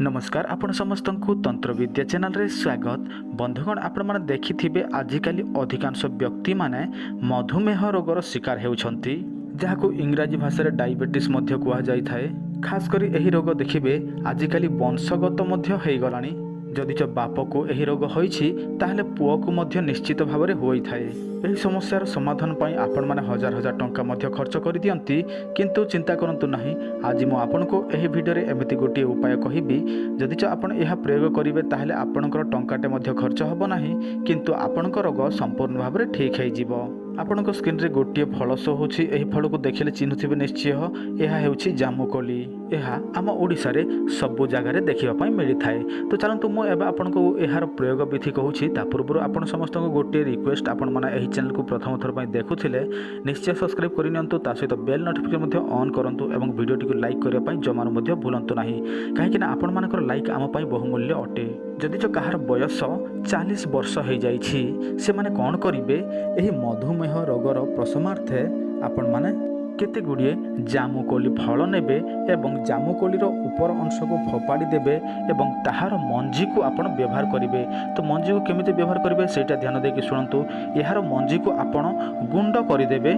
ନମସ୍କାର, ଆପଣ ସମସ୍ତଙ୍କୁ ତନ୍ତ୍ରବିଦ୍ୟା ଚ୍ୟାନେଲରେ ସ୍ୱାଗତ। ବନ୍ଧୁଗଣ, ଆପଣମାନେ ଦେଖିଥିବେ, ଆଜିକାଲି ଅଧିକାଂଶ ବ୍ୟକ୍ତିମାନେ ମଧୁମେହ ରୋଗର ଶିକାର ହେଉଛନ୍ତି, ଯାହାକୁ ଇଂରାଜୀ ଭାଷାରେ ଡାଇବେଟିସ୍ ମଧ୍ୟ କୁହାଯାଇଥାଏ। ଖାସ୍ କରି ଏହି ରୋଗ ଦେଖିବେ, ଆଜିକାଲି ବଂଶଗତ ମଧ୍ୟ ହେଇଗଲାଣି। ଯଦି ଚ ବାପକୁ ଏହି ରୋଗ ହୋଇଛି, ତାହେଲେ ପୁଅକୁ ମଧ୍ୟ ନିଶ୍ଚିତ ଭାବରେ ହୋଇଥାଏ। ଏହି ସମସ୍ୟାର ସମାଧାନ ପାଇଁ ଆପଣମାନେ ହଜାର ହଜାର ଟଙ୍କା ମଧ୍ୟ ଖର୍ଚ୍ଚ କରିଦିଅନ୍ତି। କିନ୍ତୁ ଚିନ୍ତା କରନ୍ତୁ ନାହିଁ, ଆଜି ମୁଁ ଆପଣଙ୍କୁ ଏହି ଭିଡ଼ିଓରେ ଏମିତି ଗୋଟିଏ ଉପାୟ କହିବି, ଯଦି ଚ ଆପଣ ଏହା ପ୍ରୟୋଗ କରିବେ, ତାହେଲେ ଆପଣଙ୍କର ଟଙ୍କାଟେ ମଧ୍ୟ ଖର୍ଚ୍ଚ ହେବ ନାହିଁ, କିନ୍ତୁ ଆପଣଙ୍କ ରୋଗ ସମ୍ପୂର୍ଣ୍ଣ ଭାବରେ ଠିକ୍ ହେଇଯିବ। ଆପଣଙ୍କ ସ୍କ୍ରିନ୍ରେ ଗୋଟିଏ ଫଳ ଶୋ ହେଉଛି। ଏହି ଫଳକୁ ଦେଖିଲେ ଚିହ୍ନୁଥିବେ ନିଶ୍ଚୟ। ଏହା ହେଉଛି ଜାମୁକୋଳି। ଏହା ଆମ ଓଡ଼ିଶାରେ ସବୁ ଜାଗାରେ ଦେଖିବା ପାଇଁ ମିଳିଥାଏ। ତ ଚାଲନ୍ତୁ, ମୁଁ ଏବେ ଆପଣଙ୍କୁ ଏହାର ପ୍ରୟୋଗ ବିଧି କହୁଛି। ତା ପୂର୍ବରୁ ଆପଣ ସମସ୍ତଙ୍କୁ ଗୋଟିଏ ରିକ୍ୱେଷ୍ଟ, ଆପଣମାନେ ଏହି ଚ୍ୟାନେଲକୁ ପ୍ରଥମ ଥର ପାଇଁ ଦେଖୁଥିଲେ ନିଶ୍ଚୟ ସବସ୍କ୍ରାଇବ୍ କରିନିଅନ୍ତୁ, ତା ସହିତ ବେଲ୍ ନୋଟିଫିକେସନ୍ ମଧ୍ୟ ଅନ୍ କରନ୍ତୁ ଏବଂ ଭିଡ଼ିଓଟିକୁ ଲାଇକ୍ କରିବା ପାଇଁ ଜମାରୁ ମଧ୍ୟ ଭୁଲନ୍ତୁ ନାହିଁ, କାହିଁକିନା ଆପଣମାନଙ୍କର ଲାଇକ୍ ଆମ ପାଇଁ ବହୁମୂଲ୍ୟ ଅଟେ। ଯଦି ତ କାହାର ବୟସ 40 ବର୍ଷ ହେଇଯାଇଛି, ସେମାନେ କ'ଣ କରିବେ? ଏହି ମଧୁମେହ ରୋଗର ପ୍ରଶମାର୍ଥେ ଆପଣମାନେ କେତେ ଗୁଡ଼ିଏ ଜାମୁକୋଳି ଫଳ ନେବେ ଏବଂ ଜାମୁକୋଳିର ଉପର ଅଂଶକୁ ଫୋପାଡ଼ି ଦେବେ ଏବଂ ତାହାର ମଞ୍ଜିକୁ ଆପଣ ବ୍ୟବହାର କରିବେ। ତ ମଞ୍ଜିକୁ କେମିତି ବ୍ୟବହାର କରିବେ, ସେଇଟା ଧ୍ୟାନ ଦେଇକି ଶୁଣନ୍ତୁ। ଏହାର ମଞ୍ଜିକୁ ଆପଣ ଗୁଣ୍ଡ କରିଦେବେ।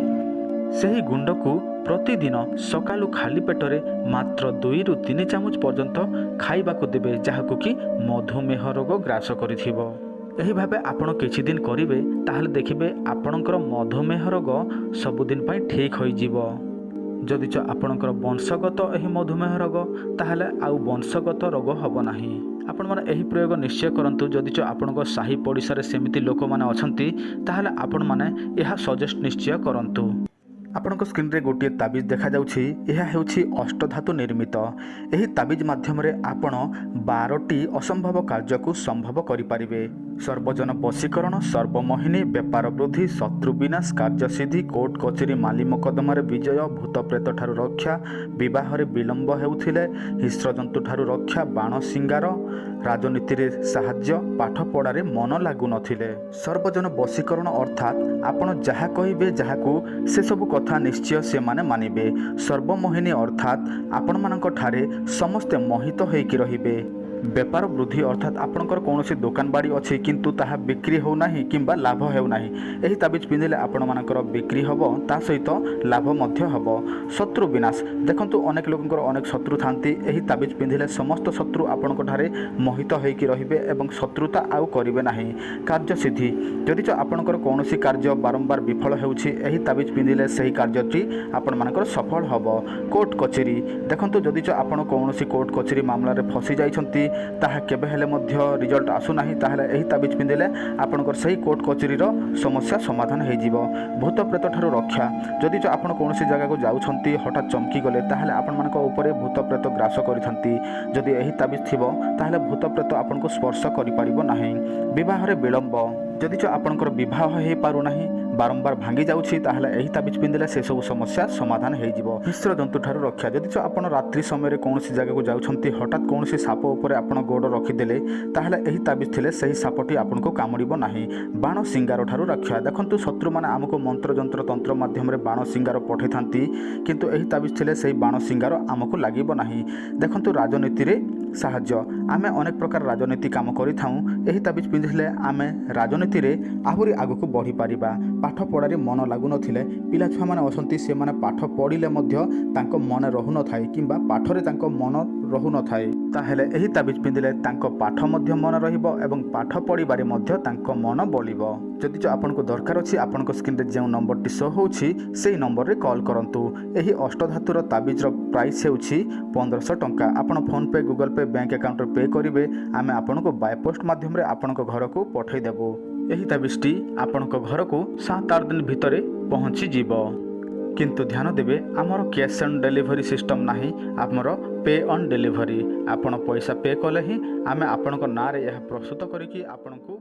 ସେହି ଗୁଣ୍ଡକୁ ପ୍ରତିଦିନ ସକାଳୁ ଖାଲି ପେଟରେ ମାତ୍ର 2ରୁ 3 ଚାମଚ ପର୍ଯ୍ୟନ୍ତ ଖାଇବାକୁ ଦେବେ, ଯାହାକୁ କି ମଧୁମେହ ରୋଗ ଗ୍ରାସ କରିଥିବ। ଏହି ଭାବେ ଆପଣ କିଛି ଦିନ କରିବେ, ତାହେଲେ ଦେଖିବେ ଆପଣଙ୍କର ମଧୁମେହ ରୋଗ ସବୁଦିନ ପାଇଁ ଠିକ୍ ହୋଇଯିବ। ଯଦି ଚ ଆପଣଙ୍କର ବଂଶଗତ ଏହି ମଧୁମେହ ରୋଗ, ତାହେଲେ ଆଉ ବଂଶଗତ ରୋଗ ହେବ ନାହିଁ। ଆପଣମାନେ ଏହି ପ୍ରୟୋଗ ନିଶ୍ଚୟ କରନ୍ତୁ। ଯଦି ଚ ଆପଣଙ୍କ ସାହି ପଡ଼ିଶାରେ ସେମିତି ଲୋକମାନେ ଅଛନ୍ତି, ତାହେଲେ ଆପଣମାନେ ଏହା ସଜେଷ୍ଟ ନିଶ୍ଚୟ କରନ୍ତୁ। ଆପଣଙ୍କ ସ୍କ୍ରିନ୍ରେ ଗୋଟିଏ ତାବିଜ ଦେଖାଯାଉଛି। ଏହା ହେଉଛି ଅଷ୍ଟଧାତୁ ନିର୍ମିତ। ଏହି ତାବିଜ ମାଧ୍ୟମରେ ଆପଣ 12ଟି ଅସମ୍ଭବ କାର୍ଯ୍ୟକୁ ସମ୍ଭବ କରିପାରିବେ। ସର୍ବଜନ ବଶୀକରଣ, ସର୍ବମୋହିନୀ, ବେପାର ବୃଦ୍ଧି, ଶତ୍ରୁ ବିନାଶ, କାର୍ଯ୍ୟସିଦ୍ଧି, କୋର୍ଟ କଚେରୀ ମାଲି ମକଦ୍ଦମାରେ ବିଜୟ, ଭୂତ ପ୍ରେତ ଠାରୁ ରକ୍ଷା, ବିବାହରେ ବିଳମ୍ବ ହେଉଥିଲେ, ହିଂସ୍ର ଜନ୍ତୁଠାରୁ ରକ୍ଷା, ବାଣ ସିଙ୍ଗାର, ରାଜନୀତିରେ ସାହାଯ୍ୟ, ପାଠପଢ଼ାରେ ମନ ଲାଗୁନଥିଲେ। ସର୍ବଜନ ବଶୀକରଣ ଅର୍ଥାତ୍ ଆପଣ ଯାହା କହିବେ ଯାହାକୁ, ସେସବୁ କଥା ନିଶ୍ଚୟ ସେମାନେ ମାନିବେ। ସର୍ବମୋହିନୀ ଅର୍ଥାତ୍ ଆପଣମାନଙ୍କ ଠାରେ ସମସ୍ତେ ମୋହିତ ହେଇକି ରହିବେ। ବେପାର ବୃଦ୍ଧି ଅର୍ଥାତ୍ ଆପଣଙ୍କର କୌଣସି ଦୋକାନ ବାଡ଼ି ଅଛି, କିନ୍ତୁ ତାହା ବିକ୍ରି ହେଉନାହିଁ କିମ୍ବା ଲାଭ ହେଉନାହିଁ, ଏହି ତାବିଜ ପିନ୍ଧିଲେ ଆପଣମାନଙ୍କର ବିକ୍ରି ହେବ, ତା ସହିତ ଲାଭ ମଧ୍ୟ ହେବ। ଶତ୍ରୁ ବିନାଶ। ଦେଖନ୍ତୁ, ଅନେକ ଲୋକଙ୍କର ଅନେକ ଶତ୍ରୁ ଥାନ୍ତି। ଏହି ତାବିଜ ପିନ୍ଧିଲେ ସମସ୍ତ ଶତ୍ରୁ ଆପଣଙ୍କ ଠାରେ ମୋହିତ ହୋଇକି ରହିବେ ଏବଂ ଶତ୍ରୁତା ଆଉ କରିବେ ନାହିଁ। କାର୍ଯ୍ୟସିଦ୍ଧି। ଯଦି ଚ ଆପଣଙ୍କର କୌଣସି କାର୍ଯ୍ୟ ବାରମ୍ବାର ବିଫଳ ହେଉଛି, ଏହି ତାବିଜ ପିନ୍ଧିଲେ ସେହି କାର୍ଯ୍ୟଟି ଆପଣମାନଙ୍କର ସଫଳ ହେବ। କୋର୍ଟ କଚେରୀ। ଦେଖନ୍ତୁ, ଯଦି ଚ ଆପଣ କୌଣସି କୋର୍ଟ କଚେରୀ ମାମଲାରେ ଫସି ଯାଇଛନ୍ତି, ତାହା କେବେ ହେଲେ ମଧ୍ୟ ରିଜଲ୍ଟ ଆସୁନାହିଁ, ତାହେଲେ ଏହି ତାବିଜ ପିନ୍ଧିଲେ ଆପଣଙ୍କର ସେହି କୋର୍ଟ କଚେରୀର ସମସ୍ୟା ସମାଧାନ ହେଇଯିବ। ଭୂତ ପ୍ରେତ ଠାରୁ ରକ୍ଷା। ଯଦି ଚ ଆପଣ କୌଣସି ଜାଗାକୁ ଯାଉଛନ୍ତି, ହଠାତ୍ ଚମକି ଗଲେ, ତାହେଲେ ଆପଣମାନଙ୍କ ଉପରେ ଭୂତ ପ୍ରେତ ଗ୍ରାସ କରିଥାନ୍ତି। ଯଦି ଏହି ତାବିଜ ଥିବ, ତାହେଲେ ଭୂତ ପ୍ରେତ ଆପଣଙ୍କୁ ସ୍ପର୍ଶ କରିପାରିବ ନାହିଁ। ବିବାହରେ ବିଳମ୍ବ। ଯଦି ଚ ଆପଣଙ୍କର ବିବାହ ହେଇପାରୁନାହିଁ, ବାରମ୍ବାର ଭାଙ୍ଗି ଯାଉଛି, ତାହେଲେ ଏହି ତାବିଜ ପିନ୍ଧିଲେ ସେସବୁ ସମସ୍ୟା ସମାଧାନ ହେଇଯିବ। ହିଂସ୍ର ଜନ୍ତୁଠାରୁ ରକ୍ଷା। ଯଦି ଚ ଆପଣ ରାତ୍ରି ସମୟରେ କୌଣସି ଜାଗାକୁ ଯାଉଛନ୍ତି, ହଠାତ୍ କୌଣସି ସାପ ଉପରେ ଆପଣ ଗୋଡ଼ ରଖିଦେଲେ, ତାହେଲେ ଏହି ତାବିଜ ଥିଲେ ସେହି ସାପଟି ଆପଣଙ୍କୁ କାମୁଡ଼ିବ ନାହିଁ। ବାଣ ସିଙ୍ଗାର ଠାରୁ ରକ୍ଷା। ଦେଖନ୍ତୁ, ଶତ୍ରୁମାନେ ଆମକୁ ମନ୍ତ୍ର, ଯନ୍ତ୍ର, ତନ୍ତ୍ର ମାଧ୍ୟମରେ ବାଣ ସିଙ୍ଗାର ପଠାଇଥାନ୍ତି, କିନ୍ତୁ ଏହି ତାବିଜ ଥିଲେ ସେହି ବାଣ ସିଙ୍ଗାର ଆମକୁ ଲାଗିବ ନାହିଁ। ଦେଖନ୍ତୁ, ରାଜନୀତିରେ ସାହାଯ୍ୟ। ଆମେ ଅନେକ ପ୍ରକାର ରାଜନୀତି କାମ କରିଥାଉଁ। ଏହି ତାବିଜ ପିନ୍ଧିଲେ ଆମେ ରାଜନୀତିରେ ଆହୁରି ଆଗକୁ ବଢ଼ିପାରିବା। ପାଠ ପଢ଼ାରେ ମନ ଲାଗୁନଥିଲେ, ପିଲା ଛୁଆମାନେ ଅଛନ୍ତି, ସେମାନେ ପାଠ ପଢ଼ିଲେ ମଧ୍ୟ ତାଙ୍କ ମନେ ରହୁନଥାଏ କିମ୍ବା ପାଠରେ ତାଙ୍କ ମନ ରହୁନଥାଏ, ତାହେଲେ ଏହି ତାବିଜ ପିନ୍ଧିଲେ ତାଙ୍କ ପାଠ ମଧ୍ୟ ମନେ ରହିବ ଏବଂ ପାଠ ପଢ଼ିବାରେ ମଧ୍ୟ ତାଙ୍କ ମନ ବଳିବ। ଯଦି ଚ ଆପଣଙ୍କୁ ଦରକାର ଅଛି, ଆପଣଙ୍କ ସ୍କ୍ରିନ୍ରେ ଯେଉଁ ନମ୍ବରଟି ଶୋ ହେଉଛି, ସେହି ନମ୍ବରରେ କଲ୍ କରନ୍ତୁ। ଏହି ଅଷ୍ଟଧାତୁର ତାବିଜର ପ୍ରାଇସ୍ ହେଉଛି 1500 ଟଙ୍କା। ଆପଣ ଫୋନ୍ପେ, ଗୁଗଲ୍ ପେ, ବ୍ୟାଙ୍କ ଆକାଉଣ୍ଟରେ ପେ କରିବେ, ଆମେ ଆପଣଙ୍କୁ ବାଇ ପୋଷ୍ଟ ମାଧ୍ୟମରେ ଆପଣଙ୍କ ଘରକୁ ପଠାଇଦେବୁ। ଏହି ତାବିଜଟି ଆପଣଙ୍କ ଘରକୁ 7-8 ଦିନ ଭିତରେ ପହଞ୍ଚିଯିବ। କିନ୍ତୁ ଧ୍ୟାନ ଦେବେ, ଆମର କ୍ୟାସ୍ ଅନ୍ ଡେଲିଭରି ସିଷ୍ଟମ୍ ନାହିଁ, ଆମର ପେ ଅନ୍ ଡେଲିଭରି। ଆପଣ ପଇସା ପେ କଲେ ହିଁ ଆମେ ଆପଣଙ୍କ ନାଁରେ ଏହା ପ୍ରସ୍ତୁତ କରିକି ଆପଣଙ୍କୁ